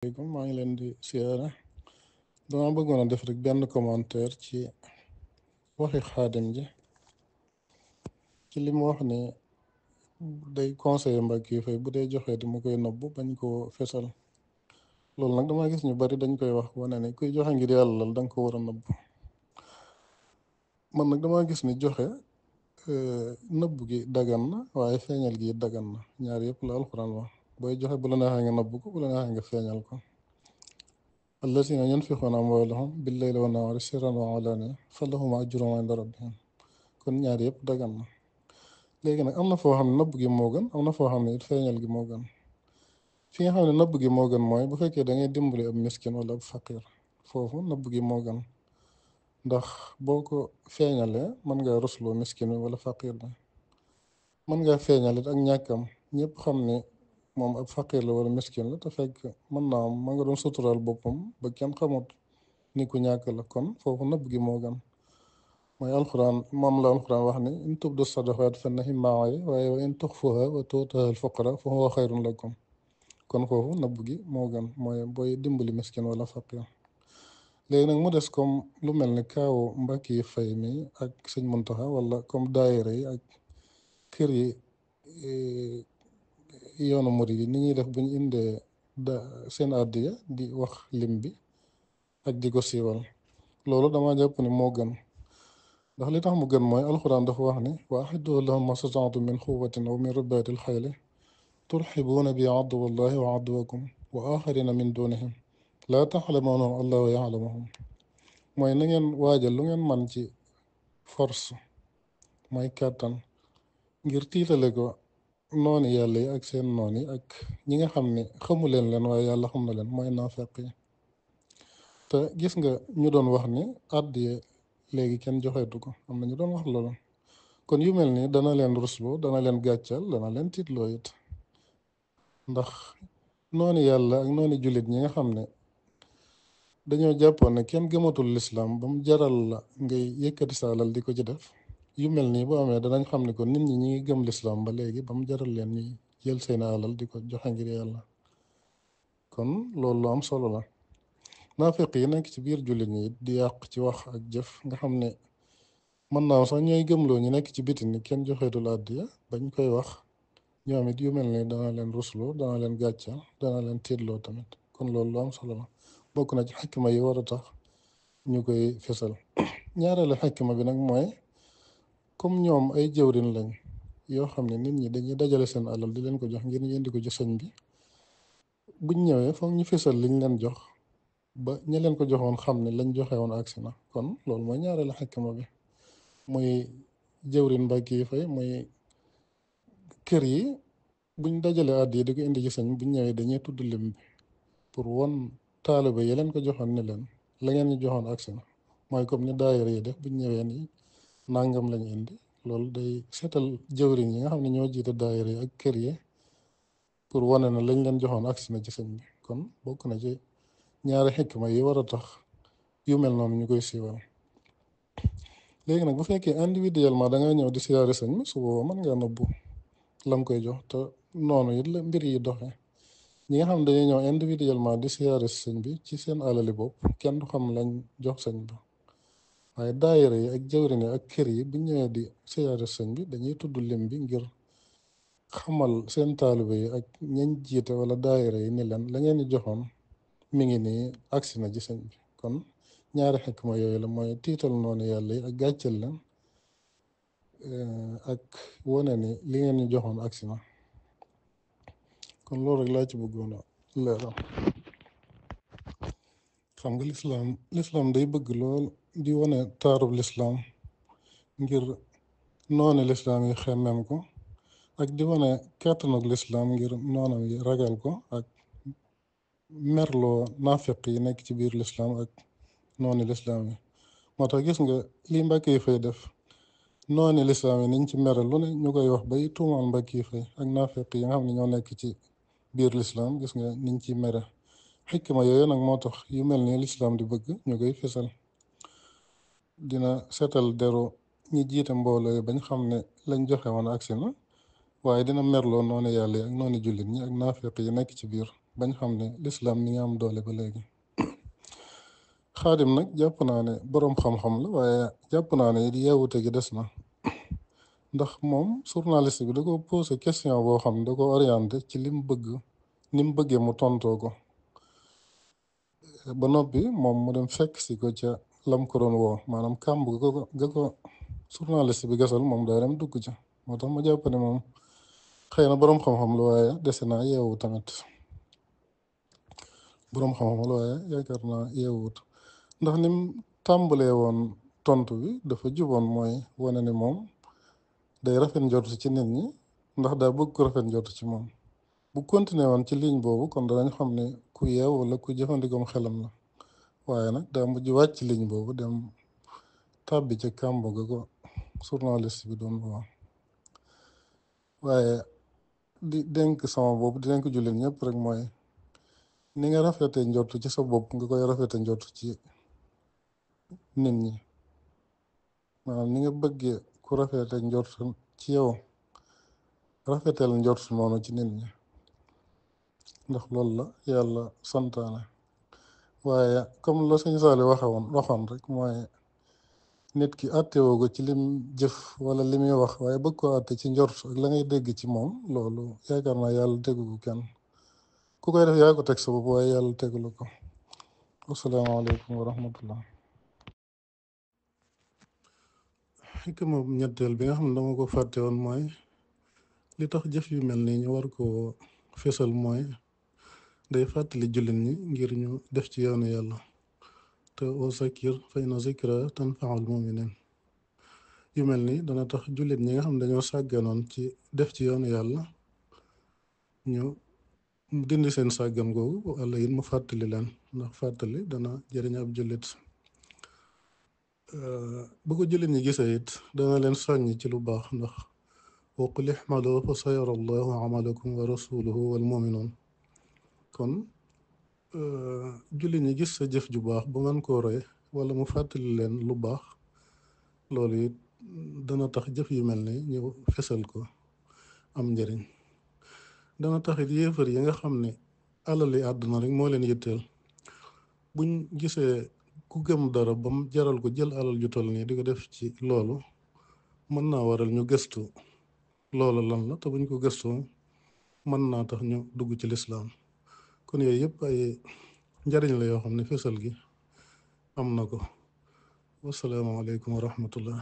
Assalamualaikum maa ngi leen di siyaare dama bëggoon a def rek benn commentaire ci waxi xaadim ji ci li mu wax ne day conseiller Mbàkke Fay bu dee joxe di mu koy nëbbu bañ koo fesal loolu nag dama gis ñu bari dañ koy wax wane ne kuy joxe ngir yàlla da nga ko war a nëbbu man nag dama gis ni joxe nëbbu gi dagan na waaye feeñal gi dagan na ñaar yëpp la alxuraan wax booy joxe bu la neexee nga nëbbu ko bu la neexee nga feeñal ko الذين ينفقون أموالهم بالليل والنهار سرا وعلانية فلهم أجرهم عند ربهم kon ñaar yëpp dagan na léegi nag am na foo xam ne nëbb gi moo gën am na foo xam ne it feeñal gi moo gën fi nga xam ne nëbb gi moo gën mooy bu fekkee da ngay dimbali ab miskin wala ab faqir foofu nëbb gi moo gën ndax boo ko feeñalee mën ngaa rusloo miskin bi wala faqir bi mën ngaa feeñal it ak ñàkkam ñëpp xam ne moom ab faqir la wala miskin la te fekk mën naa am ma nga doon suturaal boppam ba kenn xamut ni ku ñàkk la kon foofu nëbb gi moo gën mooy alxuraan moom la alxuraan wax ne in tubdu sadaqaat fa ni'ma hiya waaye wa in tuxfuha wa tu'tuha al-fuqara fa huwa xayrun lakum kon foofu nëbb gi moo gën mooy booy dimbali miskin wala faqir léegi nag mu des comme lu mel ni kaawu Mbàkke Fay mi ak sëñ Muntaxa wala comme daayira yi ak kër yi yoonu murid yi ni ñuy def bu ñu indee seen àddiya di wax lim bi ak di ko siiwal loolu dama jàpp ni moo gën ndax li tax mu gën mooy alxuraan dafa wax ni wa a'iddu lahum mastata'tum min quwwatin aw min ribatil xayli turhibuuna bi aduwwallahi wa aduwwakum wa axarina min dunihim laa ta'lamuunahum allahu ya'lamuhum mooy na ngeen waajal lu ngeen man ci force mooy kàttan ngir tiitale ko noonu yàlla yi ak seen noon yi ak ñi nga xam ne xamu leen waaye yàlla xam na leen mooy naafeq yi te gis nga ñu doon wax ni àddiya léegi kenn joxeetu ko am na ñu doon wax loolu kon yu mel nii dana leen rusloo dana leen gàccal dana leen tiitloo it ndax noonu yàlla ak noonu jullit ñi nga xam ne dañoo jàppoon ne kenn gëmatul lislaam ba mu jaral la ngay yëkkati sa alal di ko ci def yu mel nii bu amee danañ xam ne ko nit ñi ngi gëm lislaam ba léegi ba mu jaral leen ñuy jël seen alal di ko joxe ngir yàlla kon loolu lu am solo la naafeq yi nekk ci biir jullit ñi di yàq ci wax ak jëf nga xam ne mën naa sax ñooy gëmloo ñu nekk ci biti ni kenn joxeetul àddiya bañ koy wax ñoom it yu mel nii dana leen rusloo dana leen gàccal dana leen tiitloo tamit kon loolu lu am solo la bokk na ci xikma yi war a tax ñu koy fesal ñaareelu xikma bi nag mooy comme ñoom ay jëwrin lañ yoo xam ne nit ñi dañuy dajale seen alal di leen ko jox ngir ñu indi ko ci sëñ bi buñ ñëwee foog ñu fesal liñ leen jox ba ña leen ko joxoon xam ne lañ joxe woon agsi na kon loolu mooy ñaareelu xikma bi muy jëwrin Mbàkke Fay muy kër yi buñ dajale àddi yi di ko indi ci sëñ buñ ñëwee dañuy tudd lim bi pour won taaliba yi leen ko joxoon ni leen la ngeen ñu joxoon agsi na mooy comme ni daayira yi def buñ ñëwee ni nangam lañu indi loolu day seetal jëwriñ yi nga xam ne ñoo jiite daayira yi ak kër yi pour wane na lañ leen joxoon agsi na ci sëñ bi kon bokk na ci ñaari xikma yi war a tax yu mel noonu ñu koy siiwal léegi nag bu fekkee individuellement da nga ñëw di siyaare sëñ bi su boobaa mën ngaa nëbbu la nga koy jox te noonu it la mbir yi doxee ñi nga xam ne dañuy ñëw individuellement di siyaare sëñ bi ci seen alali bopp kenn du xam lañ jox sëñ bi waaye daayira yi ak jawrin yi ak kër yi bu ñëwee di siyaare sëñ bi dañuy tudd lim bi ngir xamal seen taalibe yi ak ñañ jiite wala daayira yi ni leen la ngeen di joxoon mi ngi nii agsi na ci sëñ bi kon ñaari xikma yooyu la mooy tiital noonu yàlla yi ak gàcceel leen ak wane ni li ngeen ñu joxoon agsi na kon loolu rek laa ci bëggoon a leeral xam nga lislaam day bëgg lool di wane taarub lislaam ngir noonu lislaam yi xemmem ko ak di wane kàttanug lislaam ngir noonam yi ragal ko ak merloo naafeq yi nekk ci biir lislaam ak noonu lislaam yi moo tax gis nga lii Mbàkke Fay def noonu lislaam yi niñ ci meral lu ne ñu koy wax bay tuumaal Mbàkke Fay ak naafeq yi nga xam ne ñoo nekk ci biir lislaam gis nga niñ ci mere xikma yooyu nag moo tax yu mel ni lislaam di bëgg ñu koy fesal dina seetal deru ñi jiite mbooloo yi bañ xam ne lañ joxe woon agsi na waaye dina merloo noonu yàlla yi ak noonu jullit ñi ak naafeq yi nekk ci biir bañ xam ne lislaam mi ngi am doole ba léegi. xaadim nag jàpp naa ne boroom xam-xam la waaye jàpp naa ne it yeewute gi des na, ndax moom journaliste bi da ko posé question boo xam ne da ko orienté ci lim bëgg, ni mu bëggee mu tontoo ko ba noppi moom mu dem fekk si ko ca lam ko doon woo, maanaam kàmb ga ko journaliste bi gasal moom daa dem dugg ca. moo tax ma jàpp ne moom xëy na boroom xam-xam la waaye dese naa yeewu tamit. boroom xam-xam la waaye yaakaar naa yeewut, ndax nim tàmbalee woon tontu bi dafa juboon, mooy wane ne moom day rafet njort ci nit ñi ndax daa bëgg ko rafet njort ci moom. bu continué woon ci ligne boobu kon danañ xam ne ku yeew wala ku jëfandikoom xelam la, waaye nag daa mujj wàcc ligne boobu dem tàbbi ca kàmb ga ko journaliste bi doon wax. waaye di dénk sama bopp di dénk jullit ñëpp rek mooy ni nga rafetee njort ci sa bopp nga koy rafete njort ci nit ñi, maanaam ni nga bëggee ku rafete njort ci yow rafeteel njort noonu ci nit ñi, ndax loolu la yàlla santaane. waaye comme la sëñ Saali waxoon rek mooy nit ki àttewoo ko ci lim jëf wala li muy wax, waaye bëgg koo àtte ci njort ak la ngay dégg ci moom, loolu yaakaar naa yàlla tegu ko kenn. ku koy def yaa ko teg sa bopp waaye yàlla tegulu ko. wasalaamaaleykum wa rahmatullah. xikma ñetteel bi nga xam ne dama ko fàtte woon mooy li tax jëf yu mel nii ñu war koo fésal mooy day fàttali jullit ñi ngir ñu def ci yoonu yàlla, te wa zakir fa inna zikra tanfaul muminin. yu mel nii dana tax jullit ñi nga xam ne dañoo sàgganoon ci def ci yoonu yàlla ñu dindi seen sàggan googu, walla it mu fàttali leen, ndax fàttali dana jëriñ ab jullit. bu ko jullit ñi gisee it dana leen soññ ci lu baax, ndax wa qul ihmalu fa sayara allahu amalakum wa rasuluhu wal muminun. kon jullit ñi gis sa jëf ju baax ba mën koo roy wala mu fàttali leen lu baax, loolu it dana tax jëf yu mel ni ñu fesal ko am njëriñ. dana taxit yéefar yi nga xam ne alali àdduna rek moo leen yitteel, buñ gisee ku gëm dara ba mu jaral ko jël alal ju toll nii di ko def ci loolu, mën naa waral ñu gëstu loolu lan la, te buñ ko gëstoo mën naa tax ñu dugg ci lislaam. kon yooyu yëpp ay njariñ la yoo xam ne fésal gi am na ko. wasalaamaaleykum wa rahmatullah.